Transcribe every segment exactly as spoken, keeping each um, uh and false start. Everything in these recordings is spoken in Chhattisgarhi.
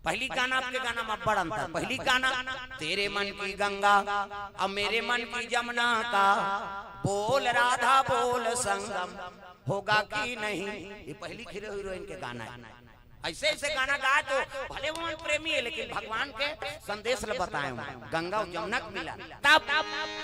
पहली गाना, अब के गाना में बड़ अंतर। पहली गाना, तेरे मन की गंगा, अब मेरे मन की जमुना का, बोल राधा बोल संगम, होगा कि नहीं। ये पहली हीरो हीरोइन के गाना है। ऐसे ऐसे गाना गाए तो भले वो प्रेमी है, लेकिन भगवान के संदेश ल बताए हूँ। गंगा अउ जमुना के मिलन। तब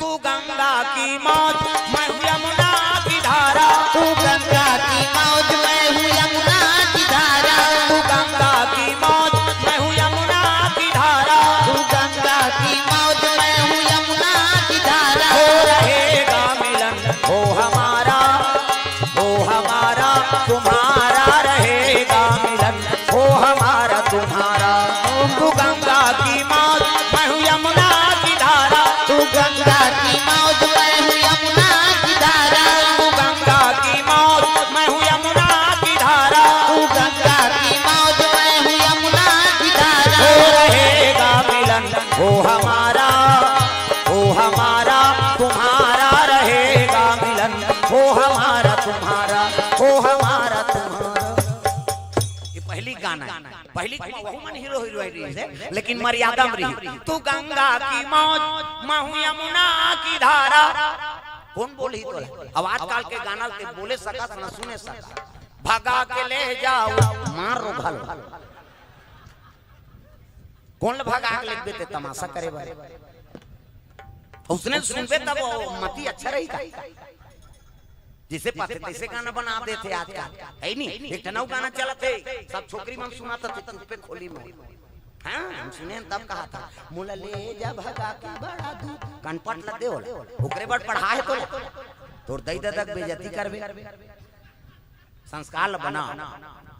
तू गंगा की मौज, मैं हूँ यमुना की धारा। तू गंगा की मौज, मैं हूँ यमुना की धारा। तू गंगा की मौज, मैं हूँ यमुना की धारा। तू गंगा की मौज, मैं हूँ यमुना की धारा। हो रहेगा मिलन, हो हमारा, हो हमारा तुम्हारा रहेगा मिलन, हो हमारा तुम्हारा। तू गंगा की मौज, मैं हूँ यमुना की धारा। तू गंगा की मौज, मैं हूँ यमुना की धारा। तू गंगा की मौज, मैं हूँ यमुना की धारा। तू गंगा की मौज, मैं हूँ यमुना की धारा। हो रहेगा मिलन, हो हमारा, हो हमारा तुम्हारा रहेगा मिलन, हो हमारा तुम्हारा, हो हमारा तुम्हारा। ये पहली गाना है। पहली वहू मन हीरो हीरोइन रहिस हे, लेकिन मर्यादा में रही। तू गंगा की मौज, मैं हूँ यमुना की धारा। कोन बोलही तोला? अब आजकल के गाना के बोले सकत न सुने सकत। भगा के ले जाओ, मार रो घलो। कोन ल भगा के लेगबे ते तमाशा करे बर? उसने सुनबे तब वो मति अच्छा रही का? जैसे पाथे तैसे गाना बना देथे आजकल, है नी? एक ठन अउ गाना चलत हे, सब छोकरी मन सुनत हे चुप्पे खोली में। हाँ, हम सुने हन तब कहा था, "मोला ले जा भगा के बड़ा दूर।" कनपट ल दे ओला, ओकरे बर पढ़ा हे तोला। तोर दई ददा के बेइज्जती करबे। संस्कार ल बना।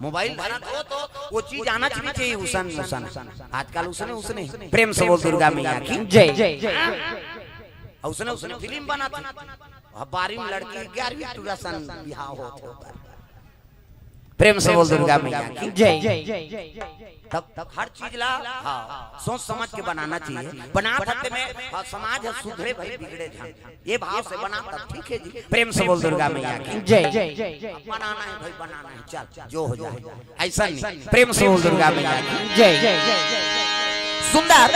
मोबाइल धरत हो तो वो चीज आना भी चाहिए, उसन उसन। आजकल उसने उसने। प्रेम से बोल दुर्गा मैया की जय। उसने उसने फिल्म बनात हे। अब बारहवीं लड़की, ग्यारहवीं टूरा सन बिहाव होत हे ओकर। प्रेम से बोल दुर्गा मैया की जय। तब तब हर चीज ला, हाँ, सोच समझ के बनाना चाहिए। बनात हते में, हाँ, समाज ह सुधरे भाई, बिगड़े झन, ये भाव से बना तब ठीक है जी। प्रेम से बोल दुर्गा मैया की जय। बनाना है भाई, बनाना है, चल जो हो जाए, ऐसा नहीं। प्रेम से बोल दुर्गा मैया की जय। सुंदर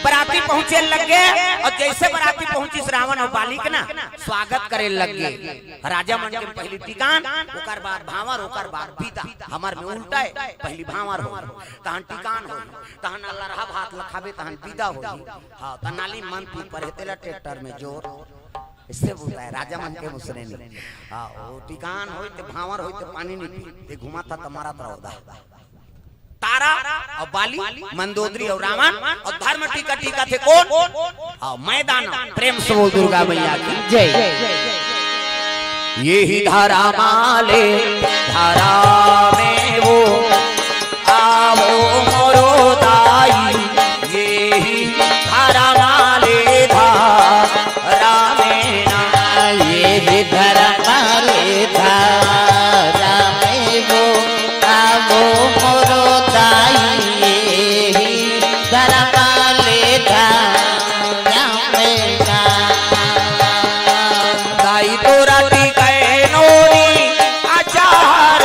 बराती पहुंचे लग गे अउ जैसे बराती पहुंचिस रावण अउ बाली के ना स्वागत करे लग गे। राजा मन के पहली टिकान, ओकर बाद भांवर, ओकर बाद बिदा। हमर में उल्टा हे, पहली भांवर हो, तहन टिकान हो, तहन लरहा भात ल खाबे, तहन बिदा हो। हाँ, त नाली मन पी परे तेला ट्रैक्टर में जोर। इससे बोलता है राजा मन के मुसरे नहीं। हाँ, वो टिकान होई ते भांवर होई ते पानी नहीं पी, ते घुमा था त मरत रहो दा। तारा अउ बाली, मंदोदरी अउ रावण अउ धर्म टीका, टीका थे कोन? अउ मैदान। प्रेम से बोल दुर्गा मैया की जय। ये ही धारा माले धारा में वो आवो मोरो दाई, ये ही धारा माले धारा में ना। ये ही धारा माले धारा में वो आवो मोरो दाई, ये ही धारा माले धारा में ना। दाई तोरा टिकै नोनी अचार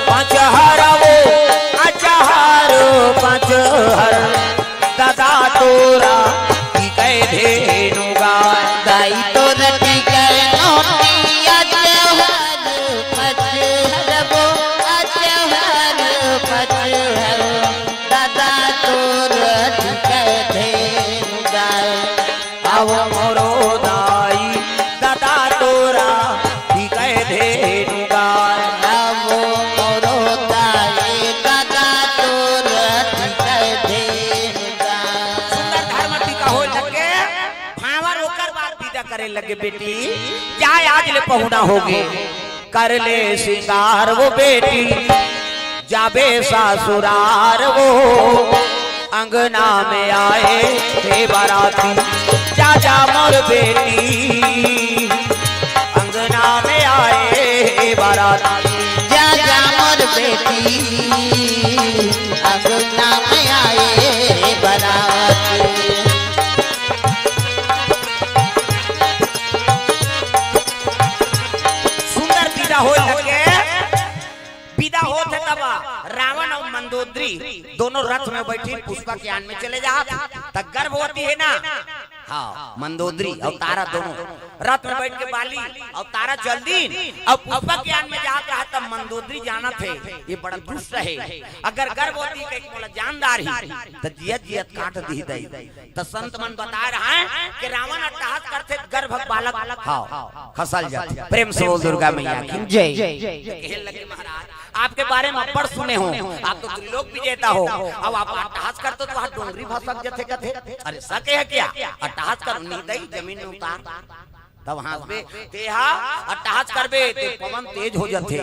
पचहर वो, अचार पचहर। दादा तोरा टिकै धेनु गाय। दाई तोरा टिकै नोनी अचार पचहर वो, अचार पचहर। दादा तोरा टिकै धेनु गाय। अव मोरो दाई, दादा तोरा टिकै धेनु गाय। अव मोरो दाई, दादा तोरा टिकै धेनु गाय। सुंदर धर्म टीका होय लगे, भांवर ओकर बाद बिदा करे लगे, बेटी, जा आज ले पहुना होगे, कर ले सिंगार वो बेटी। जाबे ससुरार वो, अंगना में आए हे बाराती। जा जा मोर बेटी, अंगना में आए हे बाराती। जा जा मोर बेटी, अंगना में आए हे बाराती। सुंदर बिदा होय लगे। बिदा होत हे तब रावण अउ मंदोदरी दोनों रथ में बैठी पुष्पक यान में चले जात हे। त गर्भवती हे ना, हाँ, मंदोदरी अउ तारा दोनों रथ में बैठ के बाली अउ तारा चल दीन अउ पुष्पक यान में जात रहा। तब मंदोदरी जानत हे ये बड़ा दुष्ट हे, अगर गर्भवती के मोला जान डारही त जियत जियत काट दिही दई। त संत मन बता रहा है कि रावण अट्टहास करथे, गर्भ बालक, हाँ, खसल जाथे। प्रेम से बोल दुर्गा मैया की जय। कहे लगे महाराज, आपके बारे में अब्बड़ सुने हों, आप तो त्रिलोक विजेता हो, अब आप अट्टहास करते तो वहाँ डोंगरी भसक जथे कथे। अरे सके है क्या? अट्टहास करो, नहीं दई जमीन में उतार। तब हाँसबे, तेहा अट्टहास करबे ते पवन तेज हो जथे।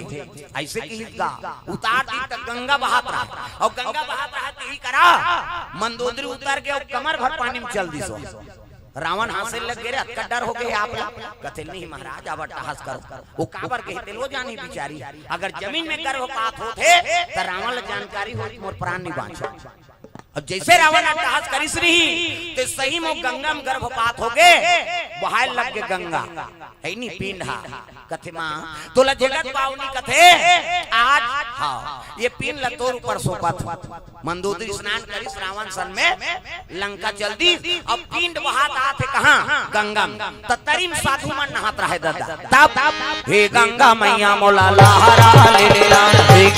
अइसे किहिस गा, उतार दी त गंगा बहात रहा, अउ गंगा बहात रहा तेही करा मंदोदरी उतर के अउ कमर भर पानी में चल दिस। रावण हाँसे लग गे, रे अतका डर हो गे आप ला। कथे नहीं महाराज, अब अट्टहास करो। वो काबर गे तेला वो जानही बिचारी। अगर जमीन में गर्भपात होथे त रावण ला जानकारी होही, मोर प्राण नहीं बाँचे। अब जइसे रावण अट्टहास करिस रही, त सही में गंगा में गर्भपात हो गे, बहाय लग गे गंगा, हे नी पिंड हा। कथे माँ, तोला जगत पावनी कथे, आज, हाँ, ये पिंड ला तोर ऊपर सौंपत हँव। मंदोदरी स्नान करिस रावण सन में, लंका चल दिस। अब पिंड बहात आथे कहाँ? गंगा में। त तरी में साधु मन नहात रहे दादा। तब, हे गंगा मैया मोला लहरा ले ले ला, हे